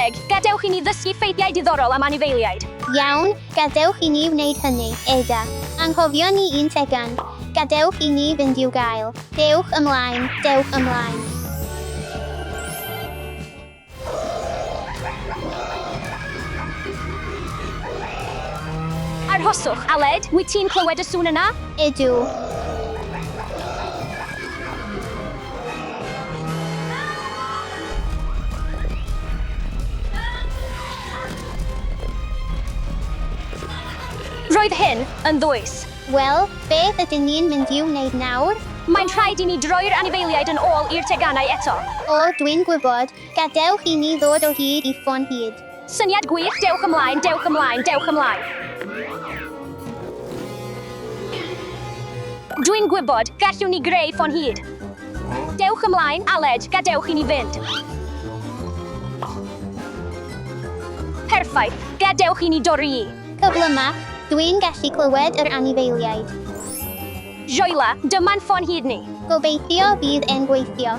Teg, gadewch i ni ddysgu ffeithiau diddorol am anifeiliaid. Iawn, gadewch i ni wneud hynny, Eda. Anghofion ni un tegan. Gadewch i ni fynd i'w gael. Dewch ymlaen, dewch ymlaen. Arhoswch, Aled, wyt ti'n clywed y sŵn yna? Ydw. Roedd hyn yn ddwys. Wel, beth ydyn ni'n mynd i'w wneud nawr? Mae'n rhaid i ni droi'r anifeiliaid yn ôl i'r teganau eto. O, dwi'n gwybod. Gadewch i ni ddod o hyd i ffon hud. Syniad gwych, dewch ymlaen, dewch ymlaen, dewch ymlaen. Dwi'n gwybod, gallwn ni greu ffon hud. Dewch ymlaen, Aled, gadewch i ni fynd. Perffaith, gadewch i ni dorri i. Cyflymach, dwi'n gallu clywed yr anifeiliaid. Joyla, dyma'n ffon hud ni. Gobeithio fydd e'n gweithio.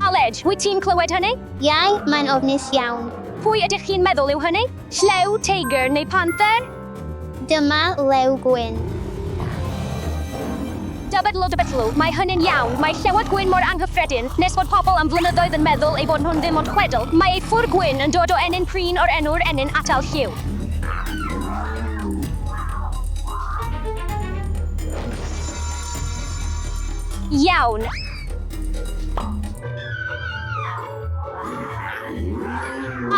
Aled, wyt ti'n clywed hynny? Iau, mae'n ofnus iawn. Pwy ydych chi'n meddwl yw hynny? Llew, teigr neu panther? Dyma lew gwyn. Dybedlw, mae hynny'n iawn. Mae llewod gwyn mor anghyffredin, nes bod pobl am flynyddoedd yn meddwl eu bod nhw'n ddim ond chwedl. Mae ei ffwr gwyn yn dod o ennyn prin o'r enw'r ennyn atal lliw. Iawn.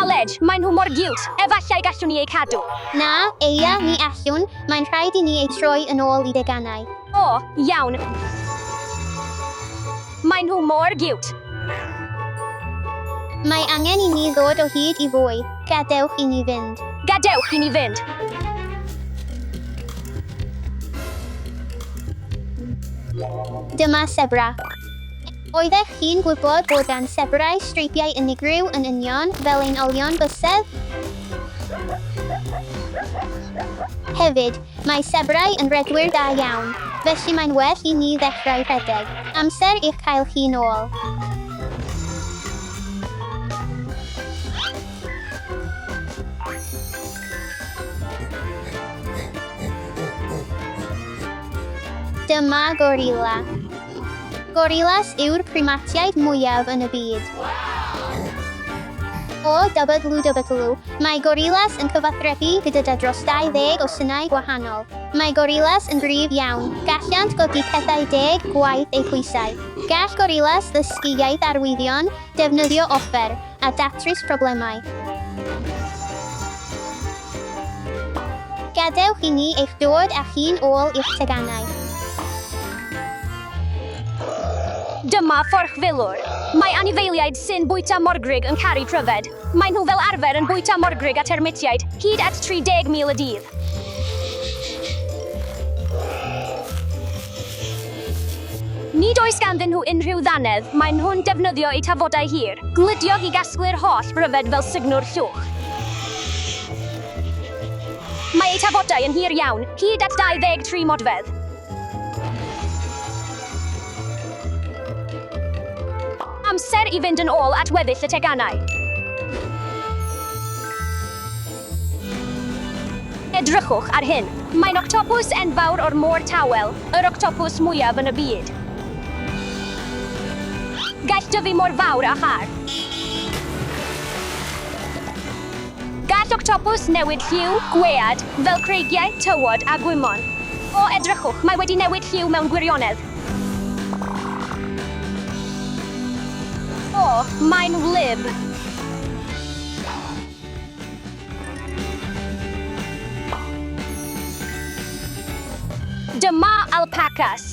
Aled, maen nhw mor giwt. Efallai gallwn ni eu cadw. Na, Eia, ni allwn. Mae'n rhaid i ni eu troi yn ôl i deganau. O, iawn. Maen nhw mor giwt. Mae angen i ni ddod o hyd i fwy. Gadewch i ni fynd. Gadewch i ni fynd. Dyma sebra. Oeddech chi'n gwybod bod gan sebrau streipiau unigryw yn union fel ein olion bysedd? Hefyd, mae sebrau yn redwyr da iawn, felly mae'n well i ni ddechrau rhedeg. Amser i'ch cael chi nôl. Dyma gorila. Gorilas yw'r primatiaid mwyaf yn y byd. O WW, mae gorilas yn cyfathrebu gyda dros 20 o synau gwahanol. Mae gorilas yn gryf iawn, gallant godi pethau deg gwaith eu pwysau. Gall gorilas ddysgu iaith arwyddion, defnyddio offer, a datrys problemau. Gadewch i ni eich dod â chi'n ôl i'ch teganau. Dyma fforchfilwr. Mae anifeiliaid sy'n bwyta morgrug yn caru pryfed. Maen nhw fel arfer yn bwyta morgrug a termitiaid, hyd at 30,000 y dydd. Nid oes ganddyn nhw unrhyw ddannedd, maen nhw'n defnyddio eu tafodau hir, gludiog i gasglu'r holl bryfed fel sugnwr llwch. Mae eu tafodau yn hir iawn, hyd at 23 modfedd. Amser i fynd yn ôl at weddill y teganau. Edrychwch ar hyn. Mae'n octopws enfawr o'r môr tawel, yr octopws mwyaf yn y byd. Gall dyfu mor fawr â char. Gall octopws newid lliw, gwead, fel creigiau, tywod a gwymon. O, edrychwch, mae wedi newid lliw mewn gwirionedd. O, mae'n wlyb. Dyma alpacas.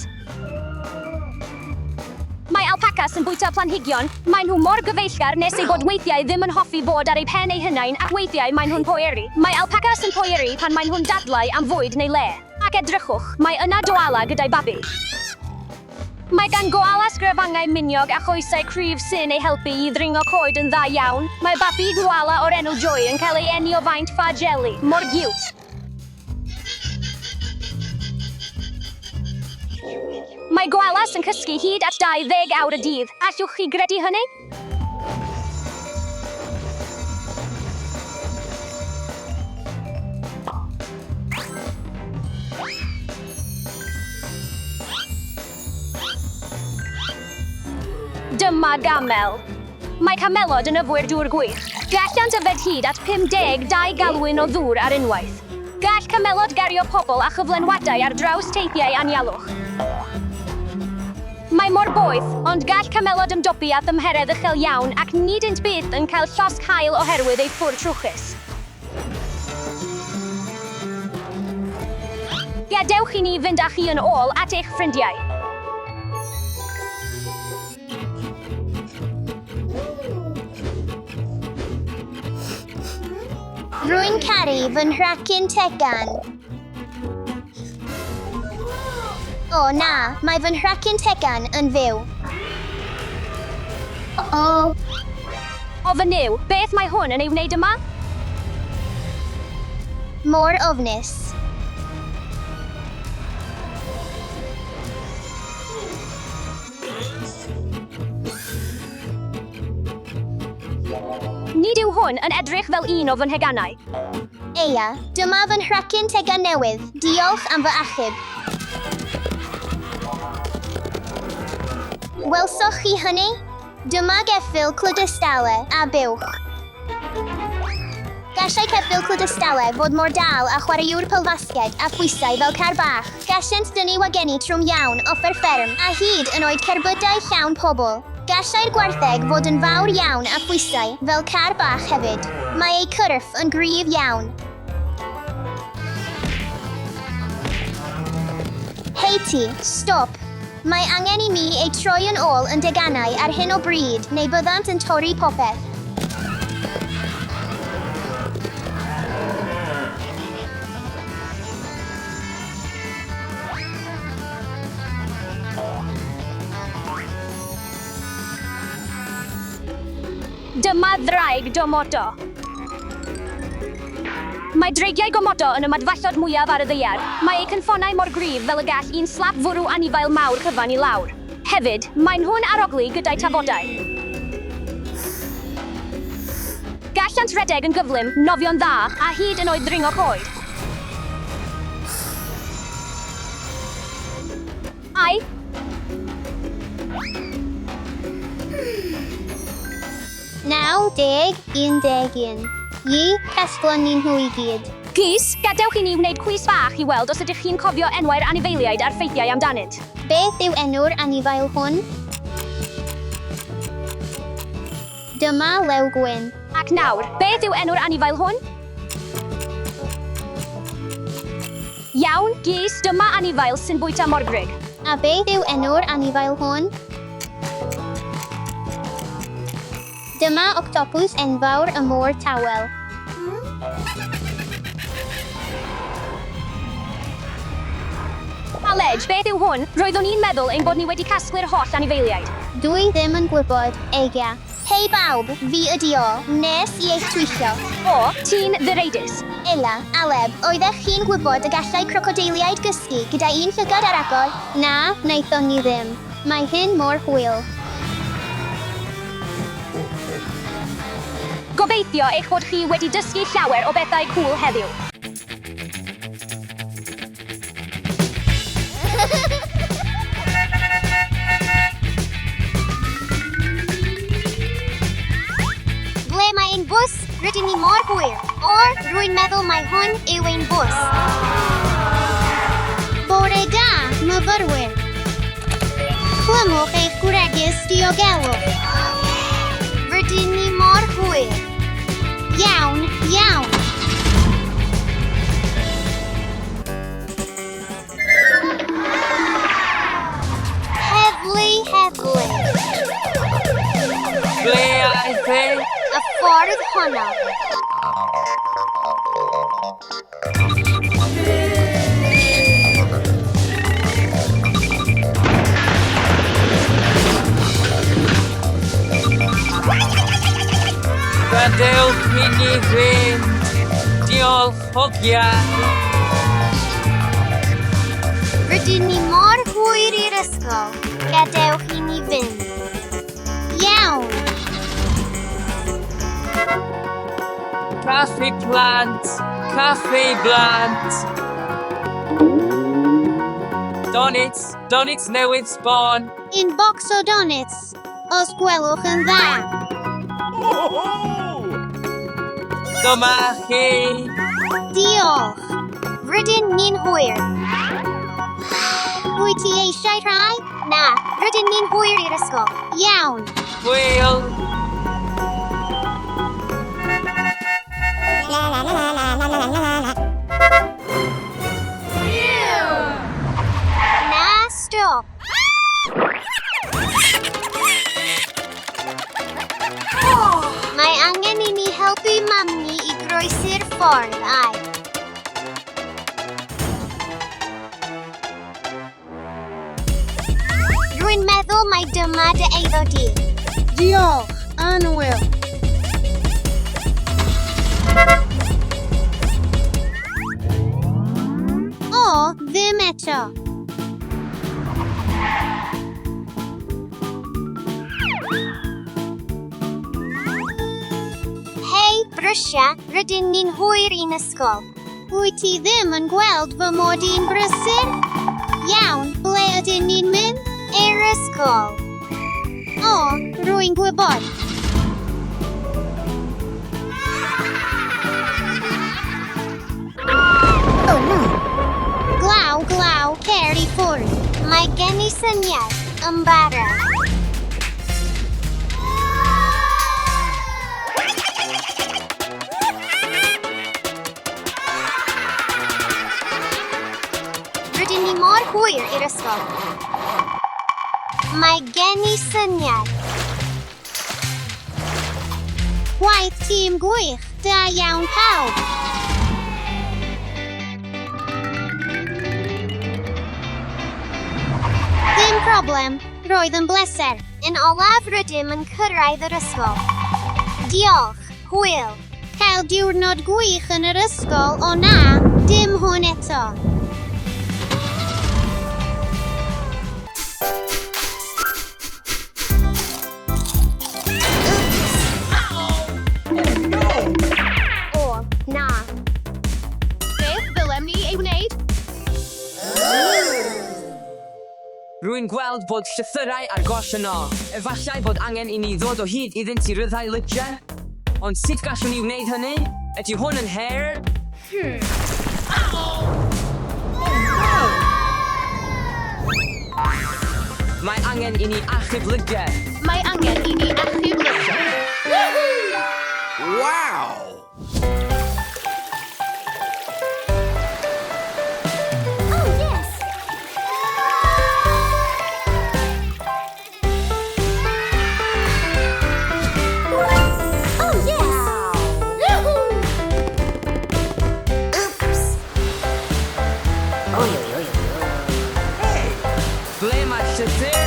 Mae alpacas yn bwyta planhigion. Maen nhw mor gyfeillgar nes eu bod weithiau ddim yn hoffi bod ar eu pen eu hunain ac weithiau maen nhw'n poeri. Mae alpacas yn poeri pan maen nhw'n dadlau am fwyd neu le. Ac edrychwch, mae yna doala gyda'i babi. Mae gan goalas grafangau miniog a choesau cryf sy'n eu helpu i ddringo coed yn dda iawn. Mae babi goala o'r enw Joey yn cael ei eni o faint ffa jeli. Mor giwt! Mae goalas yn cysgu hyd at 20 awr y dydd. Allwch chi gredu hynny? Dyma gamel. Mae camelod yn yfwyr dŵr gwych. Gallant yfed hyd at 52 galwyn o ddŵr ar unwaith. Gall camelod gario pobl a chyflenwadau ar draws teithiau anialwch. Mae mor boeth, ond gall camelod ymdopi â thymheredd uchel iawn ac nid ynt byth yn cael llosg haul oherwydd eu ffwr trwchus. Gadewch i ni fynd â chi yn ôl at eich ffrindiau. Rwy'n caru fy nhrecyn tegan. O na, mae fy nhrecyn tegan yn fyw. O! O fy Nuw, beth mae hwn yn ei wneud yma? Mor ofnus. Nid yw hwn yn edrych fel un o fy nheganau. Eia, dyma fy nhrecyn tegan newydd. Diolch am fy achub. Welsoch chi hynny? Dyma geffyl Clydestale a buwch. Gallai ceffyl Clydestale fod mor dal â chwaraewr pêl-fasged a phwysau fel car bach. Gallent dynnu wagenni trwm iawn, offer fferm, a hyd yn oed cerbydau llawn pobl. Gallai'r gwartheg fod yn fawr iawn a phwysau fel car bach hefyd. Mae eu cyrff yn gryf iawn. Hei ti, stop! Mae angen i mi eu troi yn ôl yn deganau ar hyn o bryd neu byddant yn torri popeth. Dyma ddraig Domoto. Mae dreigiau Gomodo yn y madfallod mwyaf ar y ddaear. Mae eu cynffonau mor gryf fel y gall un slap fwrw anifail mawr cyfan i lawr. Hefyd, maen nhw'n arogli gyda'u tafodau. Gallant redeg yn gyflym, nofio'n dda, a hyd yn oed ddringo coed. Ai! 90, 11. Y, casglon ni nhw i gyd. Plîs, gadewch i ni wneud cwis bach i weld os ydych chi'n cofio enwau'r anifeiliaid a'r ffeithiau amdanynt. Beth yw enw'r anifail hwn? Dyma lew gwyn. Ac nawr, beth yw enw'r anifail hwn? Iawn, Gys, dyma anifail sy'n bwyta morgrug. A beth yw enw'r anifail hwn? Dyma octopws enfawr y môr tawel. Aled, beth yw hwn? Roeddwn i'n meddwl ein bod ni wedi casglu'r holl anifeiliaid. Dwi ddim yn gwybod, Eigia. Hei bawb, fi ydi o. Wnes i eich twyllo. O, ti'n ddireidus. Ela, Aleb, oeddech chi'n gwybod y gallai crocodeiliaid gysgu gyda un llygad ar agor? Na, wnaethon ni ddim. Mae hyn mor hwyl. Gobeithio eich bod chi wedi dysgu llawer o bethau cŵl heddiw. Ble mae ein bws? Rydyn ni mor hwyr. Or, rwy'n meddwl mai hwn yw ein bws. Bore da, myfyrwyr. Clymwch eich gwregys diogelwch. Rydyn ni mor hwyr. Iawn, iawn. Heddlu, heddlu. Ble aeth e? Y ffordd honno. Gadewch i ni fynd. Diolch, hogia. Rydyn ni mor hwyr i'r i'r ysgol. Gadewch i ni fynd. Iawn! Caffi plant! Caffi blant! Donuts! Donuts newydd sbon! Un bocs o donuts, os gwelwch yn dda. Dyma chi! Diolch! Rydyn ni'n hwyr. Wyt ti eisiau rhai? Na, rydyn ni'n hwyr i'r ysgol. Iawn. Hwyl! Na, stop. Mae angen i ni helpu mam ni i groesi'r ffordd, ai. Rwy'n meddwl mai dyma dy eiddo di. Diolch, annwyl. O, ddim eto. Hei, brysia, rydyn ni'n hwyr i'n ysgol. Wyt ti ddim yn gweld fy mod i'n brysur? Iawn, ble ydyn ni'n mynd? I'r ysgol. O, rwy'n gwybod. Oh no. Glaw, glaw, cer i ffwrdd. Mae gen i syniad, yn barod. Rydyn ni mor hwyr i'r ysgol. Mae gen i syniad. Gwaith tîm gwych, da iawn pawb. Dim problem, roedd yn bleser. Yn olaf rydym yn cyrraedd yr ysgol. Diolch, hwyl. Cael diwrnod gwych yn yr ysgol, o na, dim hwn eto. O, na. Beth ddylem ni ei wneud? Rwy'n gweld bod llythyrau ar goll yno. Efallai bod angen i ni ddod o hyd iddynt i ryddhau Lydia. Ond sut gallwn ni wneud hynny? Ydy hwn yn her? Mae angen i ni achub Lydia. Mae angen i ni achub Lydia. Wow! Oh, yes! Oh, yes! Oops! Ble mae'r llythyr?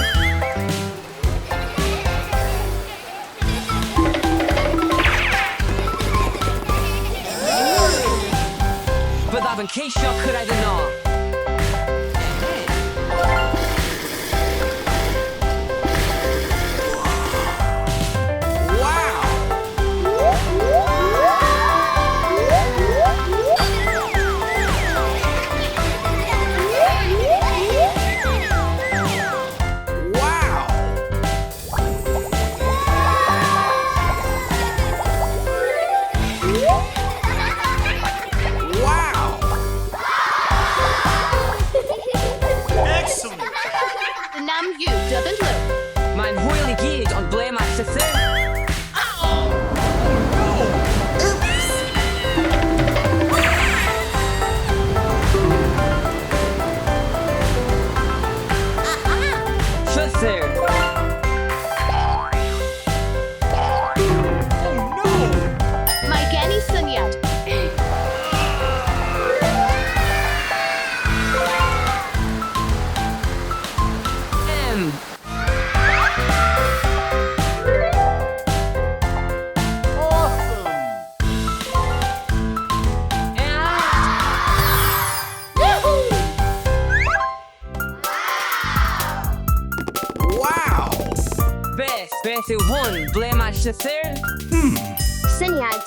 Byddaf yn ceisio cyrraedd yno. Wow! Wow! Wow! Excellent! Nam yw dyddyn nhw. Mae'n hwyl i gyd, ond ble mae'r llythyr? Oops! Llythyr! No! Mae gen i syniad. M. Beth, beth yw hwn? Ble mae'r llythyr? Syniad.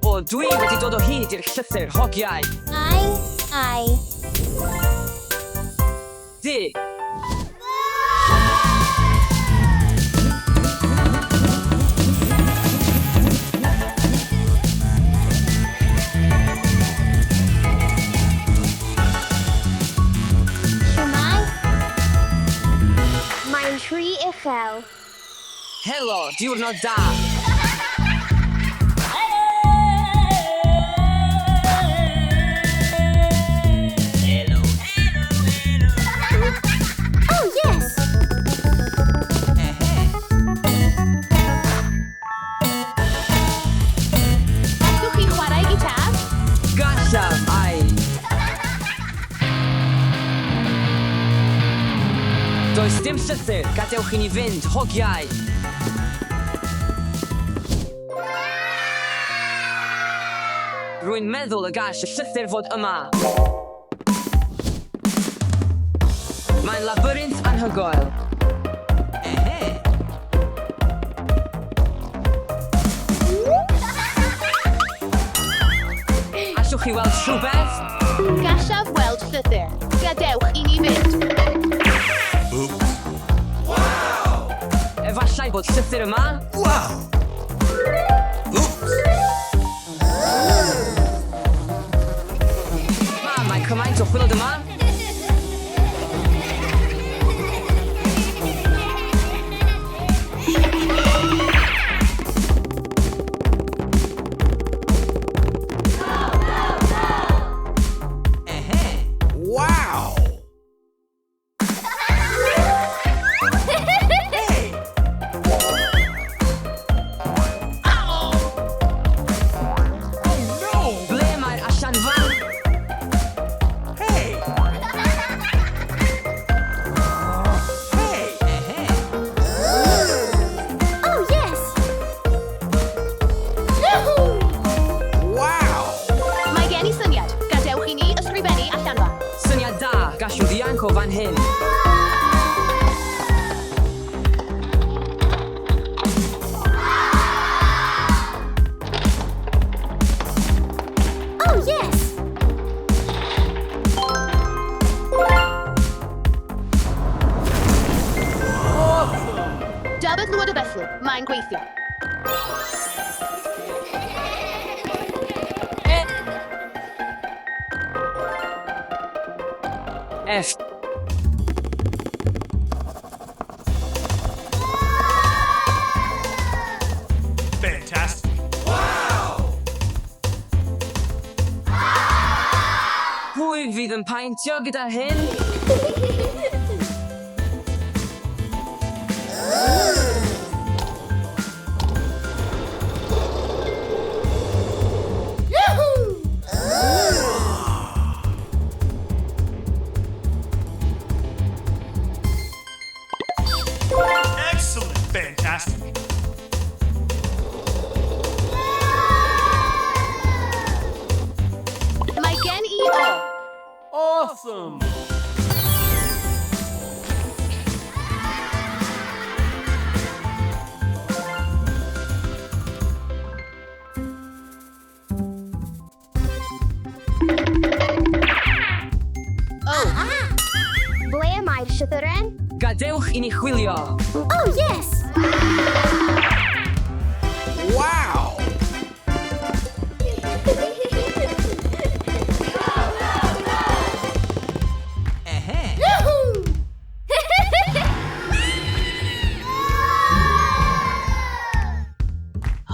O, dwi wedi dod o hyd i'r llythyr, hogiau. I, I. D. Shwmae? Mae'n rhy uchel. Helo, diwrnod da. Oh, yes! Allwch chi chwarae gitar? Gallaf, ai. Does dim llythyr, gadewch i ni fynd, hogiau. Rwy'n meddwl y gall y llythyr fod yma. Mae'n labyrinth anhygoel. Allwch chi weld rhywbeth? Gallaf weld llythyr. Gadewch i ni fynd. Efallai bod llythyr yma? Wow! Oops! Ma, mae cymaint o chwilod yma. Wow! Hey! Oh no! Ble mae'r allanfa? Hey! Hey! Oh, yes! Wow! Mae gen i syniad. Gadewch i ni ysgrifennu allanfa. Syniad da, gallwn ddianc o fan hyn. Oh, yes! W y Bethlu. Mae'n gweithio. E. F. Fantastic! Pwy fydd yn paentio gyda hyn? Excellent! Fantastic! Mae gen i O. Awesome! O. Ble mae'r llythyren? Gadewch i ni chwilio. Oh, yes! Wow!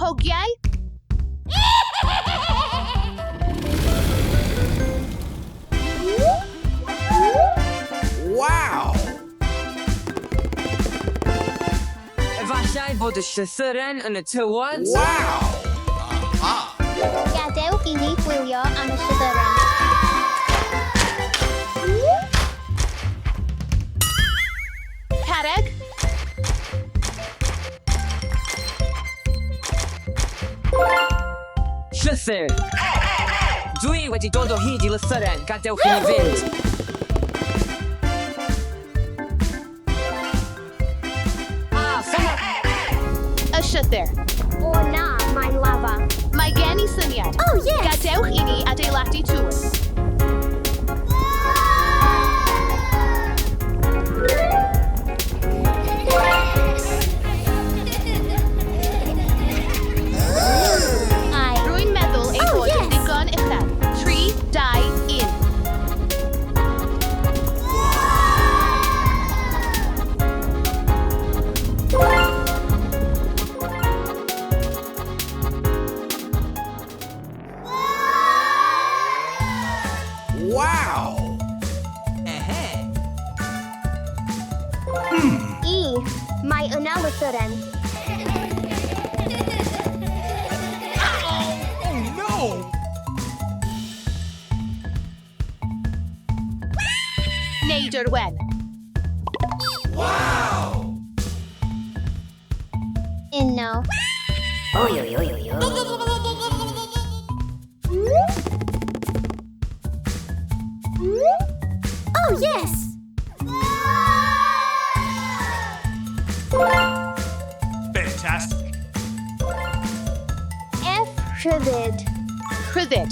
Hogiau? Wow! Efallai bod y llythyren yn y tywod? Wow! Gadewch i ni chwilio am y llythyren. Carreg. Llythyr! Dwi wedi dod o hyd i lythyren, gadewch i ni fynd. Ah, ffordd! Y llythyr. O na, mae'n lafa. Mae gen i syniad. Oh, yes! Gadewch i ni adeiladu tŵr. I. Rwy'n meddwl ei Oh, bod yn yes! ddigon uchel. 3, 2, 1. Wow! E. Mae yna lythyren. Oh no! Neidr wen. Wow! Uno. Oi, oi, oi, oi, oi. Oh, yes! Fantastic! F. Rhyddid. Rhyddid.